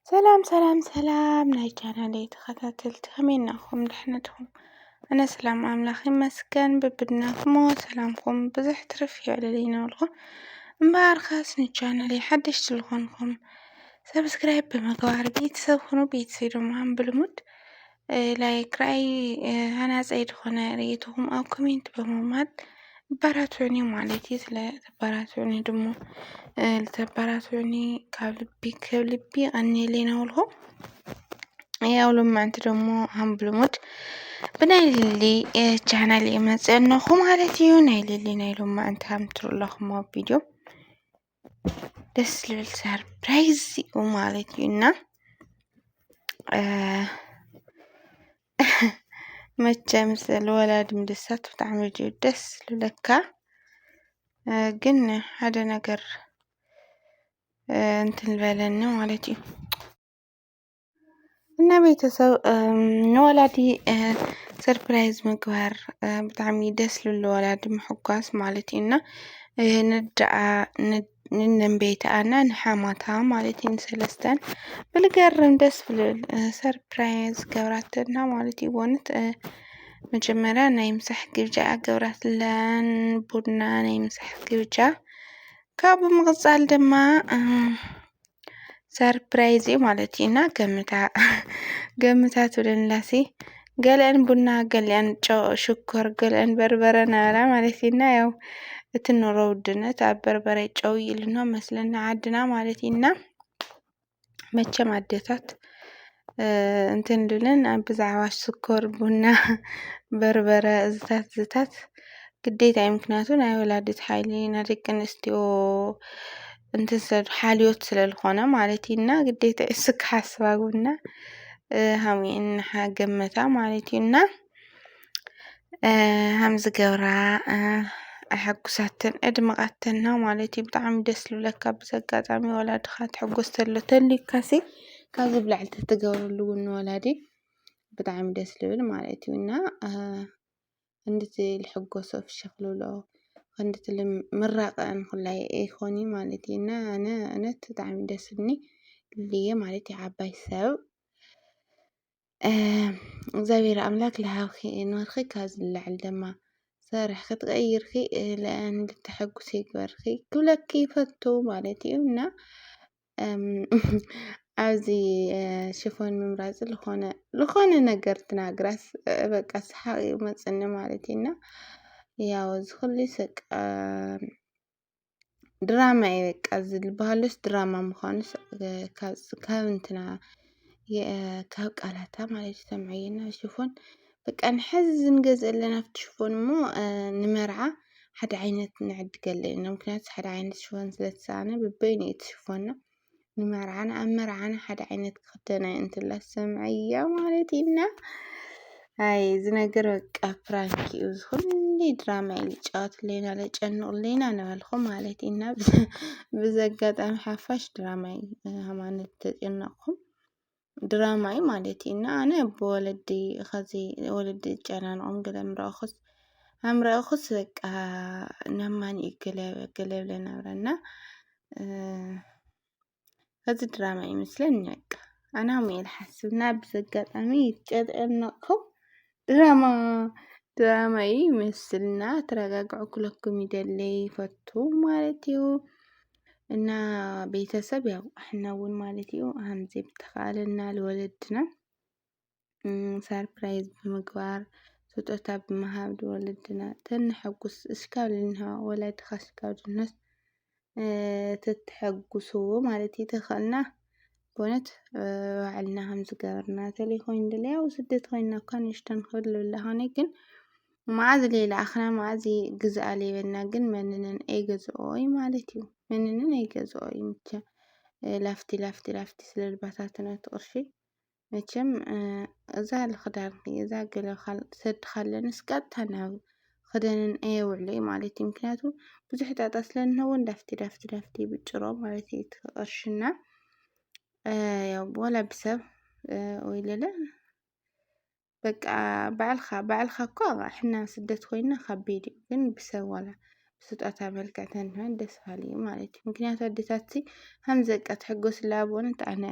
ሰላም ሰላም ሰላም ናይ ቻናለይ ተኸታተልቲ፣ ከመይ እናኹም? ደሕና ዲኹም? ኣነ ሰላም ኣምላኽ ይመስገን። በብድናኹም ሰላምኩም ብዙሕ ትርፍ ይበለል ይነብልኹም። እምበኣር ኻስ ንቻናለይ ሓደሽቲ ዝኾንኩም ሰብስክራይብ ብምግባር ቤተሰብ ኩኑ። ቤተሰብ ድማ ብልሙድ ላይክ ራእይ ሃናፀይ ዝኾነ ርእይቶኹም ኣብ ኮሜንት ብምቕማጥ ኣበራትዑኒ ማለት እዩ። ስለ ተበራትዑኒ ድሞ ልተበራትዑኒ ካብ ልቢ ካብ ልቢ ቀኒለይ ናውልኹም። ያው ሎማዕንቲ ደሞ ሃም ብልሙድ ብናይ ሊሊ ቻናል እየ መፅእ ኣለኹ ማለት እዩ። ናይ ሊሊ ናይ ሎማዕንቲ ሃም ትርለኹም ኣብ ቪድዮ ደስ ልብል ሰርፕራይዝ እዩ ማለት እዩ። እና መቸም ስለ ወላዲ ምድሳት ብጣዕሚ እዩ ደስ ልብለካ። ግን ሓደ ነገር እንትን ልበለኒ ማለት እዩ። እና ቤተሰብ ንወላዲ ሰርፕራይዝ ምግባር ብጣዕሚ ደስ ልብሎ፣ ወላዲ ምሕጓስ ማለት እዩ። እና ንደኣ ንነንበይተኣና ንሓማታ ማለት እዩ፣ ንሰለስተን ብልገርም ደስ ብልብል ሰርፕራይዝ ገብራተና ማለት እዩ። ቦነት መጀመርያ ናይ ምሳሕ ግብጃ ገብራትለን፣ ቡና ናይ ምሳሕ ግብጃ። ካብ ብምቕጻል ድማ ሰርፕራይዝ እዩ ማለት እዩ። እና ገምታ ገምታ ትብለንላሲ፣ ገለአን ቡና፣ ገለአን ጨው ሽኮር፣ ገለአን በርበረ ነበራ ማለት እዩ። እና ያው እቲ ኑሮ ውድነት ኣብ በርበረ ጨው ይልኖ መስለና ዓድና ማለት እዩ። እና መቸም ኣደታት እንትን ልብለን ኣብ ብዛዕባ ሽኮር፣ ቡና፣ በርበረ እዝታት እዝታት ግዴታ እዩ። ምክንያቱ ናይ ወላዲት ሓይሊ ናይ ደቂ ኣንስትዮ እንትን ስለ ሓልዮት ስለ ዝኾነ ማለት እዩ። እና ግዴታ እዩ እሱ ክሓስባ ቡና ሃሙኤን ገመታ ማለት እዩ። እና ሃምዚ ገብራ ኣሐጉሳትን ኣድምቓተና ማለት እዩ። ብጣዕሚ ደስ ልብለካ። ብዚ ኣጋጣሚ ወላድኻ ትሕጎስ ተሎ ተልዩካሲ ካብዚ ብላዕሊ ተትገብረሉ እውን ንወላዲ ብጣዕሚ ደስ ልብል ማለት እዩ። እና ክንድቲ ልሕጎሶ ፍሽኽ ልብሎ ክንድቲ ምራቐን ኩላይ ኣይኮኒ ማለት እዩ። እና ኣነ እውነት ብጣዕሚ ደስ ልኒ ልየ ማለት እዩ። ዓባይ ሰብ እግዚኣብሔር ኣምላክ ልሃብኺ ንበርኺ ካብዚ ንላዕሊ ድማ ሰርሕኺ ትቐይርኺ ልኣን ልተሐጉስ ይግበርኺ ክብለኪ ይፈቱ ማለት እዩ። እና ኣብዚ ሽፎን ምምራፅ ልኾነ ልኾነ ነገር ትናግራስ በቃ ሰሓቅ እዩ መፅኒ ማለት እዩ። እና ያው እዚ ኩሉ ሰቃ ድራማ እዩ በቃ፣ እዚ ዝበሃሉስ ድራማ ምዃኑስ ካብ እንትና ካብ ቃላታ ማለት እዩ ሰምዐየና ሽፎን በቃ ንሕዚ ንገዝእ ኣለና ኣብቲ ሽፎን እሞ ንመርዓ ሓደ ዓይነት ንዕድገለ ኢና ምክንያቱ ሓደ ዓይነት ሽፎን ስለ ተሰኣነ በበይኑ እዩ እቲ ሽፎንና ንመርዓና ኣብ መርዓና ሓደ ዓይነት ክኽደና እየ እንትላ ሰምዐያ ማለት እዩ። እና ኣይ እዚ ነገር በቃ ፕራንክ እዩ፣ እዚ ኩሉ ድራማ እዩ ልጫወትለይና ለጨንቕለይና ነበልኹ ማለት እዩ። እና ብዚ ኣጋጣሚ ሓፋሽ ድራማ እዩ ሃይማኖት ተጨነቕኩም ድራማ እዩ ማለት እዩ። እና ኣነ ብወለዲ ኸዚ ወለዲ ጨናንቖም ገለ ምረእኹስ ኣምረእኹስ በቃ ነማን እዩ ገለ ብለ ናብረና ከዚ ድራማ ይመስለኒ በቃ ኣናሙኤል ሓስብና ብዘጋጣሚ ይጨጠነቕኩም ድራማ ድራማ እዩ ይመስልና ተረጋግዑ ክለኩም ይደለ ይፈቱ ማለት እዩ። እና ቤተሰብ ያው ኣሕና እውን ማለት እዩ ሃምዚ ብተኻለና ልወለድና ሰርፕራይዝ ብምግባር ስጦታ ብምሃብ ንወለድና ተንሐጉስ እስካብ ልንሃ ወላድኻ እስካብ ድነስ ተተሐጉሱ ማለት ይተኸልና ብእውነት ባዕልና ከም ዝገበርና ተለይ ኮይኑ ደለ ያው ስደት ኮይና እኳ ንእሽተን ክብል ልብላ ኾነ ግን መዓዝ ለይለኣኽና መዓዝ ግዝኣ ለይበልና ግን መንነን ኣይገዝኦ እዩ ማለት እዩ። መንነን ኣይገዝኦ እዩ ምቸ ላፍቲ ላፍቲ ላፍቲ ስለ ልባታትና ትቕርሺ መቸም እዛ ልኽዳንኪ እዛ ገለ ትሰድኻለንስ ቀጥታ ናብ ክደንን ኣየውዕሎ እዩ ማለት እዩ። ምክንያቱ ብዙሕ ጣጣ ስለ እንህቦ እንዳፍቲ ዳፍቲ ዳፍቲ ብጭሮ ማለት እዩ እቲ ቅርሽና ወላ ብሰብ ወይ ለለ በቃ ባዕልኻ ባዕልኻ እኳ ሕና ስደት ኮይና ካብ ቤድ እዩ ግን ብሰብ ዋላ ብስጦታ መልክዕ ተንህበን ደስ ባሃሊ እዩ ማለት እዩ። ምክንያቱ ኣዴታትሲ ከምዚ በቃ ትሕጎስላ ብእውነት ኣነ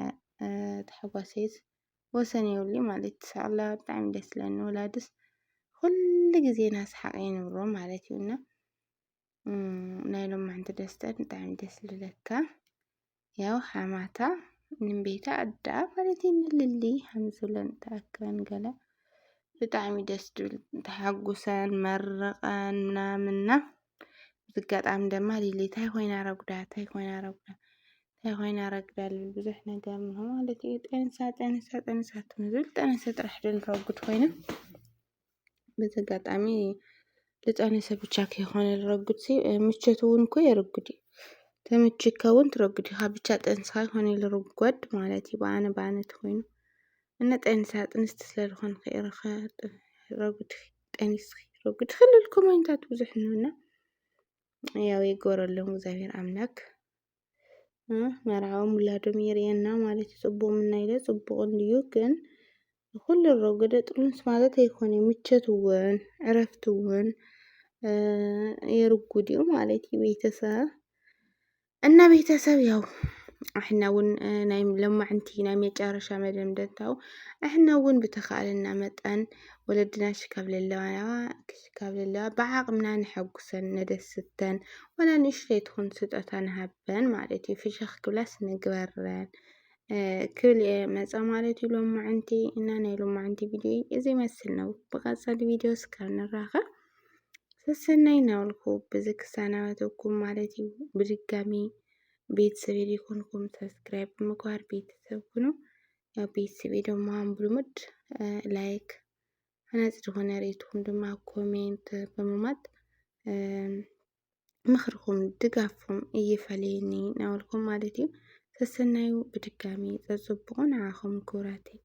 ታሕጓሰይስ ወሰን የብሉ ማለት እዩ። ሳላ ብጣዕሚ ደስ ዝብለኒ፣ ወላድስ ኩሉ ግዜ እናሰሓቀ የንብሮ ማለት እዩ። እና ናይ ሎማዕንቲ ደስታ ብጣዕሚ ደስ ዝብለካ። ያው ሓማታ ንቤታ ኣዳ ማለት እዩ። ንልሊ ሃምዝለን ተኣክበን ገለ ብጣዕሚ ደስ ዝብል፣ ተሓጉሰን መርቀን ምናምንና። ብዝጋጣሚ ደማ ሊሊ ታይ ኮይና ረጉዳ፣ ታይ ኮይና ረጉዳ፣ ታይ ኮይና ረግዳ ልብል ብዙሕ ነገር ምሆ ማለት እዩ። ጠንሳ ጠንሳ ጠንሳ ትምዝብል ጠንሰ ጥራሕ ድል ረጉድ ኮይና። በዚ ኣጋጣሚ ልጠነሰ ብቻ ከይኮነ ልረጉድ ሲ ምቸት እውን እኮ የርጉድ እዩ። ተመችካ እውን ትረጉድ ኢኻ። ብቻ ጠንስኻ ይኮነ ልርጎድ ማለት እዩ። ብኣነ ብኣነ ተኮይኑ እነ ጠንሳ ጥንስቲ ስለ ዝኾን ከይረኸ ረጉድ ጠኒስኺ ረጉድ ክልል ኮሜንታት ብዙሕ ነውና ያው ይጎረሎም እግዚኣብሔር ኣምላክ። መርዓዎም ውላዶም የርእየና ማለት እዩ። ጽቡቕ ምናይለ ጽቡቕ እንድዩ ግን ኩሉ ረጉደ ጥሩንስ ማለት ኣይኮነ። ምቸት እውን ዕረፍቲ እውን የርጉድ እዩ ማለት እዩ ቤተሰብ። እና ቤተሰብ ያው ኣሕና እውን ናይ ለማዕንቲ ናይ መጨረሻ መደምደምታው ኣሕና እውን ብተኻእለና መጠን ወለድና ሽካብ ለለዋ ሽካብ ለለዋ ብዓቕምና ንሐጉሰን ነደስተን ወላ ንእሽተይ ትኹን ስጦታ ንሃበን ማለት እዩ። ፍሽኽ ክብላስ ንግበረን። ክብል እየ መፃ ማለት እዩ። ሎማዕንቲ እና ናይ ሎማዕንቲ ቪድዮ እዚ ይመስል ነው። ብቐፃሊ ቪድዮ እስካብ ንራኸብ ሰሰናይ እናበልኩ ብዚ ክሰናበተኩም ማለት እዩ። ብድጋሚ ቤተሰብ ዘይኮንኩም ሰብስክራይብ ብምግባር ቤተሰብ ኩኑ። ያው ቤተሰብ ድማ ብልሙድ ላይክ ሃናፂ ዝኾነ ርእይትኹም ድማ ኮሜንት ብምማት ምኽርኹም ድጋፍኩም እይፈለየኒ እናበልኩም ማለት እዩ። ሰሰናዩ ብድጋሚ ፀፅቡቑ ንዓኹም ክቡራተይ።